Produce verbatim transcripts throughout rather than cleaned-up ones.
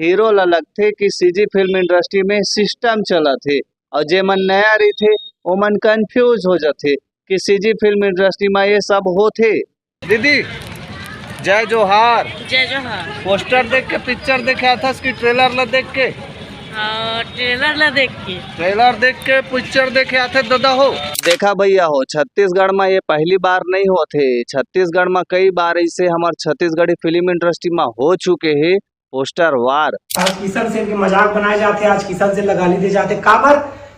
Hero ला लगथे कि सीजी फिल्म इंडस्ट्री में सिस्टम चलत हे, अउ जे मन नया रहिथे, ओमन कंफ्यूज हो जथे कि सीजी फिल्म इंडस्ट्री में ये सब होथे। दीदी, जय जोहार। जय जोहार। पोस्टर देख के पिक्चर देखे आथस कि ट्रेलर ला देख के? हाँ, ट्रेलर ला देख के। ट्रेलर देख के पिक्चर देखे आथे दादा हो। देखा भैया हो, छत्तीसगढ़ में ये पहली बार नहीं होथे। छत्तीसगढ़ में कई बार ऐसे हमर छत्तीसगढ़ी फिल्म इंडस्ट्री में हो चुके हे पोस्टर वार। आज किशन सेन के मजाक बनाए जाथे, आज किशन सेन ला गाली दे जाथे। काबर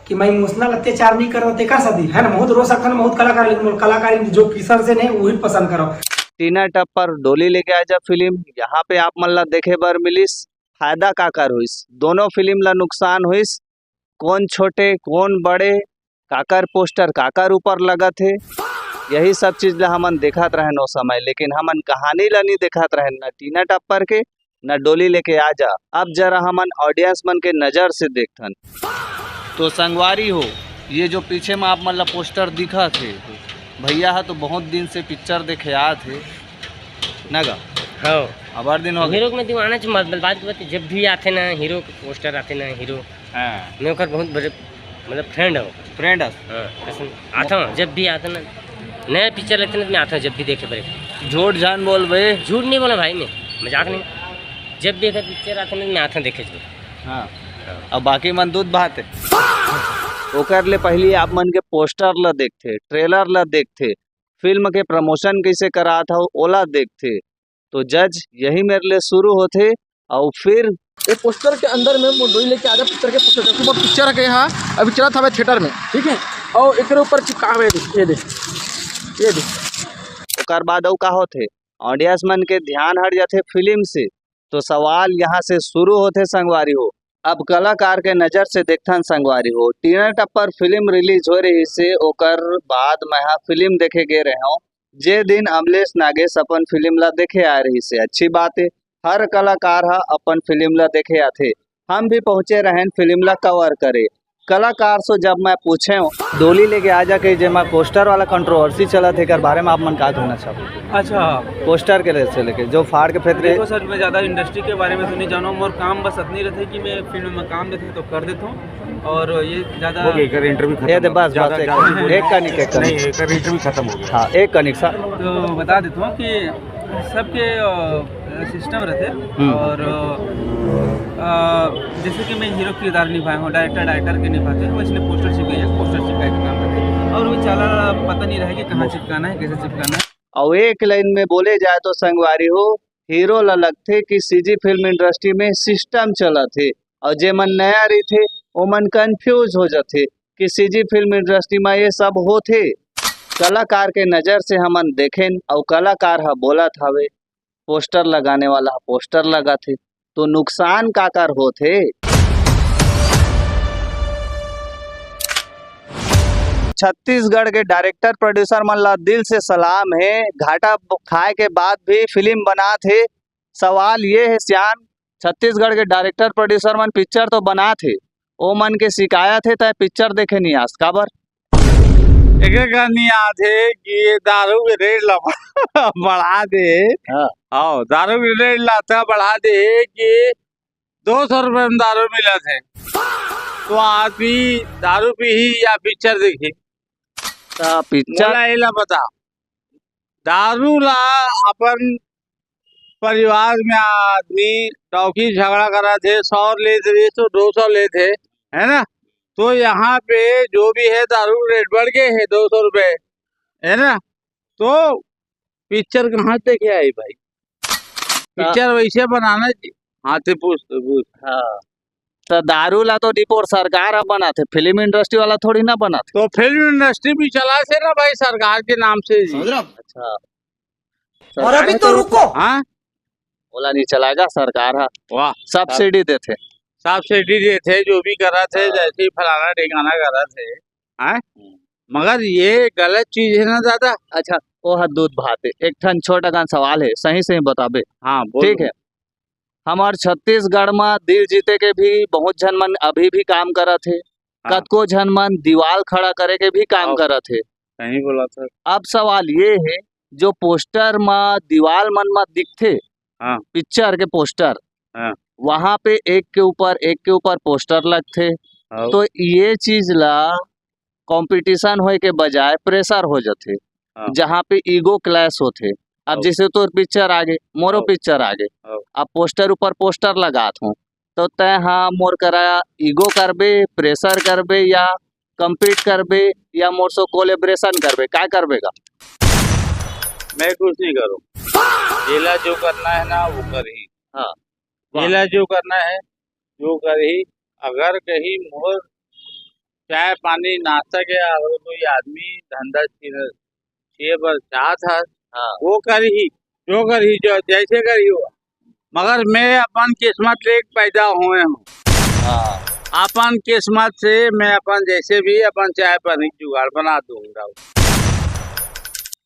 कि मैं इमोशनल अत्याचार नहीं करव, तेकर सेती, है ना? बहुत रो सकथन, बहुत कलाकार, लेकिन मोर कलाकार जो किशन सेन हे, वही पसंद करव। टीना टप्पर डोली लेके आजा फिल्म, यहाँ पे आप मन ला देखे बर मिलिस। फायदा काकर होइस? दोनों फिल्म ला नुकसान होइस। कौन छोटे, कौन बड़े, काकर पोस्टर काकर ऊपर लगत हे, यही सब चीज ला हमन देखत रहन ओ समय, लेकिन हमन कहानी ला नहीं देखत रहन, न टीना टप्पर के, न डोली लेके आ जा। अब जरा हमन ऑडियंस मन के नजर से देखथन। तो संगवारी हो, ये जो पीछे में आप मन ला पोस्टर दिखत हे, भैया ह तो बहुत दिन से पिक्चर देखे आत हे, ना गा? हाँ। अबर दिन हो गए। हीरो के मैं दीवाना च मत, बात, बात, जब भी आथे ना हीरो के पोस्टर आथे ना हीरो, हाँ। मैं ओकर बहुत बड़े, मतलब, फ्रेंड हूँ। फ्रेंड हस? हाँ, कसम। आता हूँ, जब भी आता ना, नया पिक्चर लगता ना, तो मैं आता हूँ, जब भी देखे बड़े। झूठ जान बोल बे। झूठ नहीं बोला भाई मैं, मजाक नहीं। जब भी अगर पिक्चर आता ना, मैं आता हूँ देखे जरूर। हाँ। हाँ। अब बाकी मन दूध भात है। ओकर ले पहली आप मन के पोस्टर ला देखथे, ट्रेलर ला देखथे, फिल्म के प्रमोशन कैसे करात हव, ओला देखथे। तो जज यही मेरे ले शुरू होथे, अउ फिर ये पोस्टर के अंदर में मोर डोली लेके आजा पिक्चर के पोस्टर, सुपर पिक्चर के, हाँ, अभी चलत हवे थिएटर में, ठीक है, अउ एकरे ऊपर चिपका हवे, ये देख, ये देख, ये देख। ओकर बाद अउ का होथे, ऑडियंस मन के ध्यान हट जाथे फिल्म से, तो सवाल यहाँ से शुरू होथे संगवारी हो। अब कलाकार के नजर से देखथन संगवारी हो, टीना टप्पर फिल्म रिलीज हो रही से ओकर बाद मैं हा फिल्म देखे गे रहे हूँ, जे दिन अमलेश नागेश अपन फिल्म ला देखे आए रहिस हे। अच्छी बात हे, हर कलाकार ह अपन फिल्म ला देखे आथे। हम भी पहुंचे रहेन फिल्म ला कवर करे। कलाकार से जब मैं पूछे हूँ, डोली लेके आ जाके जेमा पोस्टर वाला कंट्रोवर्सी चलत हे, एकर बारे में आप मन का कहना चाहबो? अच्छा। पोस्टर के से लेके जो फाड़ के फेंक रहे। देखो सर, मैं ज़्यादा इंडस्ट्री के बारे में तो नहीं जानूँ, मोर काम बस इतनी रहती है कि मैं फिल्म में काम देते तो कर देता हूँ। और ये ज्यादा हो गया, एकर इंटरव्यू खत्म ये दे, हो गया। बस, ज्यादा, बस, एक, ज्यादा बोल एक का नहीं, एक का नहीं। नहीं, एकर इंटरव्यू खत्म हो गया। हाँ, एक का नहीं, सर। तो बता देता हूँ कि सबके, अ, सिस्टम रहते हैं। हम्म। और, अ, जैसे कि मैं हीरो किरदार निभाया हूँ, डायरेक्टर डायरेक्टर के निभाते हैं, वैसे पोस्टर चिपकाइए, पोस्टर चिपकाए के काम करते हैं। और वो चाला पता नहीं रहे कि कहाँ चिपकाना है, कैसे चिपकाना है। और एक लाइन में बोले जाए तो संगवारी हो, हीरो ला लगथे कि सीजी फिल्म इंडस्ट्री में सिस्टम चलत हे, अउ जे मन नया रहिथे, ओमन कंफ्यूज हो जथे कि सीजी फिल्म इंडस्ट्री में ये सब होथे। कलाकार के नजर से हमन देखेन, अउ कलाकार ह बोलत हवे, पोस्टर लगाने वाला ह पोस्टर लगाथे, तो नुकसान काकर होथे? छत्तीसगढ़ के डायरेक्टर प्रोड्यूसर मन ला दिल से सलाम हे, घाटा खाए के बाद भी फिल्म बनात हे। सवाल ये हे सियान, छत्तीसगढ़ के डायरेक्टर प्रोड्यूसर मन पिक्चर तो बनात हे, ओ मन के शिकायत हे तय पिक्चर देखे नहीं आस, काबर? एकर का नहीं आत हे कि ये दारू के रेट ला बढ़ा दे। हाँ। हाँ, दारू के रेट ला इतना बढ़ा दे कि दो सौ रुपए में दारू मिलत हे, तो आदमी दारू पीही या पिक्चर देखी? त पिक्चर मोला एला बता, दारू ला अपन परिवार में आदमी टॉकी झगड़ा करत हे, सौ लेत रहिस तो दो सौ लेत हे, है ना? तो यहाँ पे जो भी है दारू रेट बढ़ गए है दो सौ रुपए, है ना? तो पिक्चर कहाँ देखे आई भाई? पिक्चर वैसे बनाना जी। हाँ, ते पूछ, ते पूछ। हाँ। त दारू ला तो डिपोर सरकार ह बनाथे, फिल्म इंडस्ट्री वाला थोड़ी ना बनाथे। तो फिल्म इंडस्ट्री भी चलाथे ना भाई सरकार के नाम से जी। समझ रहे हो? अच्छा। और अभी सरकार तो तो रुको। हाँ? ओला नहीं चलाएगा सरकार ह। वाह। सब्सिडी देथे। सब्सिडी देथे, जो भी करत हे, हाँ। जैसे ही फलाना ढिकाना करत हे। हैं? हम्म। मगर ये गलत चीज है ना दादा। अच्छा, ओह दूध भात हे। एक ठन छोटा गान सवाल हे, सही सही बताबे। हाँ, बोल। ठीक है। हमार छत्तीसगढ़ म दिल जीते के भी बहुत झन मन अभी भी काम करत हे। हाँ। कतको झन मन दीवाल खड़ा करे के भी काम हाँ। करत हे। सही बोला सर। अब सवाल ये हे, जो पोस्टर म दीवाल मन म दिखथे, हाँ। पिक्चर के पोस्टर, हाँ। वहाँ पे एक के ऊपर एक के ऊपर पोस्टर लगथे। हाँ। तो ये चीज ला कंपटीशन होए के बजाय प्रेशर हो जाथे, हाँ। जहाँ पे ईगो क्लैश होथे। अब हाँ। जैसे तोर पिक्चर आगे, मोरो हाँ। पिक्चर आगे, हाँ। अब पोस्टर ऊपर पोस्टर लगात हूँ, तो तै हा मोर करा ईगो करबे, प्रेशर करबे, या कम्पीट करबे, या मोर से कोलेब्रेशन करबे, काय करबे गा? मैं कुछ नहीं करूँ, जेला जो करना है ना वो करही। हाँ। वाह। जेला जो करना है जो करही। अगर कहीं मोर चाय पानी नाश्ता के अगर कोई आदमी धंधा छीन- छीए बर चाहत हस, हाँ। वो करही, जो करही, जो जैसे करही वो। मगर मैं अपन किस्मत लेके पैदा होए हूँ। हाँ। अपन किस्मत से मैं अपन जैसे भी अपन चाय पानी के जुगाड़ बना दूंगा।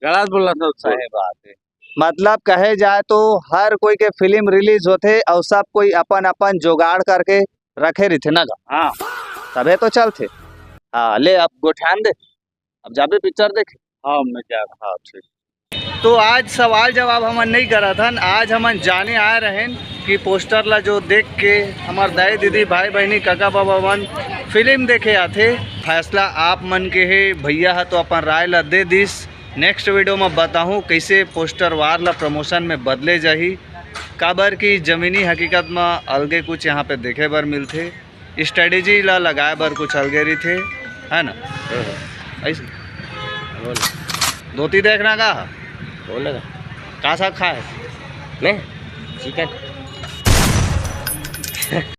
गलत बोला था उसको। सही बात है। मतलब कहे जाए तो हर कोई के फिल्म रिलीज होथे अउ सब कोई अपन अपन जुगाड़ करके रखे रहिथे ना गा। हाँ। तभे तो चलथे। हाँ, ले अब गोठियान दे, अब जाबे पिक्चर देखे। हाँ, मैं जा, हाँ, ठीक। तो आज सवाल जवाब हमन नहीं करत हन, आज हमन जाने आए रहेन कि पोस्टर ला जो देख के हमर दाई दीदी, भाई बहिनी, काका बाबा मन फिल्म देखे आथे। फैसला आप मन के हे। भैया ह तो अपन राय ला दे दिस। नेक्स्ट वीडियो में बताहूँ कैसे पोस्टर वार ला प्रमोशन में बदले जाही, काबर कि जमीनी हकीकत में अलगे कुछ यहाँ पे देखे बर मिलथे। स्ट्रेटेजी ला लगाए बर कुछ अलगे रहिथे, है ना? हम्म। ऐसे बोल। धोती देखना का? बोल ना। का साग खाए? मैं चिकन।